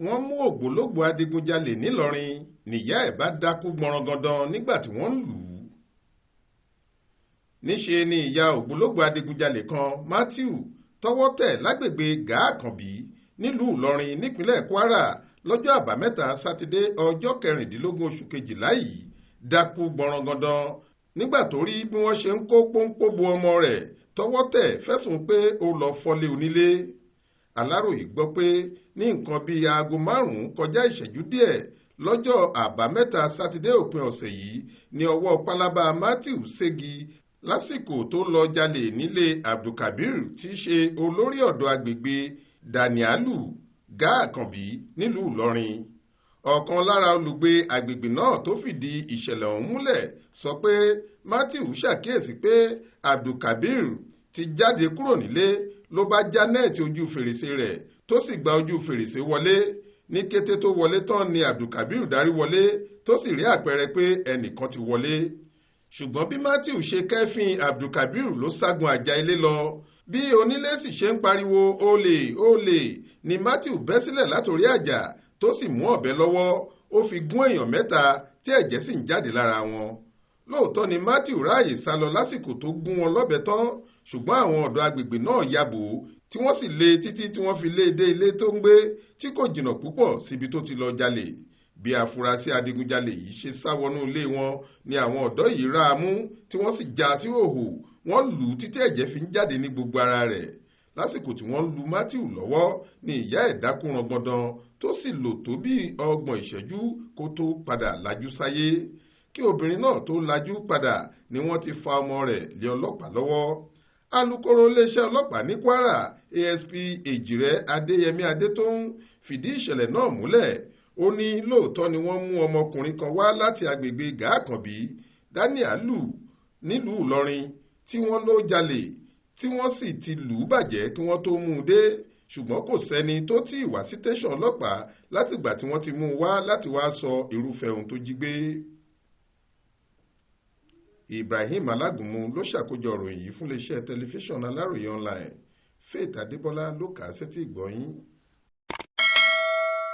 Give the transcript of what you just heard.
Wọ́n mú ògbólógbòó adigunjalè nìlọrin, níyà ẹ̀ bá dákú gbọnrangandan nígbà tí wọ́n ń lù ú. Níṣe ni ìyá ògbólógbòó adigunjalè kan, Matthew, tọ́wọ́ tẹ̀ lágbègbè Gàákànbí nílùú Ìlọrin nípínlẹ̀ Kwara lọ́jọ́ Àbámẹ́ta Sátidé ọjọ́ kẹrìndínlógún oṣù kejìlá yìí dákú gbọnrangandan nígbà tó rí bí wọ́n ṣe ń kó pọ́npọ́ bo ọmọ rẹ̀ tọ́wọ́ tẹ̀ fẹ̀sùn pé ó lọ fọ́lé onílé. Aláròyé gbọ́ pé ní nǹkan bíi aago 5 kọjá ìṣẹ́jú díẹ̀ lọ́jọ́ Àbámẹ́ta Sátidé òpin ọ̀sẹ̀ yìí ní ọwọ́ pálábá Matthew ségi lásìkò tó lọ jalè nílé Abdulkabir tí í ṣe olórí ọ̀dọ́ agbègbè Danialu Gàákànbí nílùú Ìlọrin. Ọ̀kan lára olùgbé agbègbè náà tó fìdí ìṣẹ̀lẹ̀ ọ̀hún múlẹ̀ sọ pé Matthew ṣàkíyèsí pé Abdulkabir ti jáde kúrò nílé ló bá já nẹ́ẹ̀tì ojú fèrèsé rẹ̀ tó sì gba ojú fèrèsé wọlé. Ní kété tó wọlé tán ni Abdulkabir darí wọlé tó sì rí àpẹẹrẹ pé ẹnìkan ti wọlé. Ṣùgbọ́n bí Matthew ṣe kẹ́fín Abdulkabir ló ságun àjà ilé lọ. Bí onílé sì ṣe ń pariwo olè olè ni Matthew bẹ́ sílẹ̀ látòrí àjà tó sì mú ọ̀bẹ lọ́wọ́, ó fi gún èèyàn 3 tí ẹ̀jẹ̀ sì ń jáde lára wọn. Lóòótọ́ ni Matthew ráàyè sá lọ lásìkò tó gún wọn lọ́bẹ tán, ṣùgbọ́n àwọn ọ̀dọ́ agbègbè náà ya bò ó tí wọ́n sì lé e títí tí wọ́n fi lé e dé ilé tó ń gbé tí kò jìnnà púpọ̀ síbi tó ti lọ jalè. Bí afurasí adigunjalè yìí ṣe sá wọnú ilé wọn ni àwọn ọ̀dọ́ yìí rá a mú tí wọ́n sì já a sí hòhò, wọ́n lù ú títí ẹ̀jẹ̀ fi ń jáde ní gbogbo ara rẹ̀. Lásìkò tí wọ́n ń lu Matthew lọ́wọ́ ni ìyá ẹ̀ dákú rangbọndan tó sì lò tó bí ọgbọ̀n ìṣẹ́jú kó tó padà lajú sáyé. Kí obìnrin náà tó lajú padà ni wọ́n ti fa ọmọ rẹ̀ lé ọlọ́pàá lọ́wọ́. Alūkkóró iléeṣẹ́ ọlọ́pàá ní Kwara, ASP Èjìrẹ́ Adéyẹmí Adétóun fìdí ìṣẹ̀lẹ̀ náà múlẹ̀. Ó ní lóòótọ́ ni wọ́n mú ọmọkùnrin kan wá láti agbègbè Gàákànbí, Danialu, nílùú Ìlọrin tí wọ́n lọ jalè tí wọ́n sì ti lù ú bàjẹ́ kí wọ́n tó mú un dé. Ṣùgbọ́n kò sẹ́ni tó tíì wá sí tẹ̀sán ọlọ́pàá látìgbà tí wọ́n ti mú un wá láti wáá sọ irúfẹ́ ohun tó jí gbé. Ibrahim Alágúnmu ló ṣàkójọ ìròyìn yìí fún iléeṣẹ́ tẹlifíṣàn Aláròye online. Faith Adébọlá ló kà á sétí ìgbọ́ yín.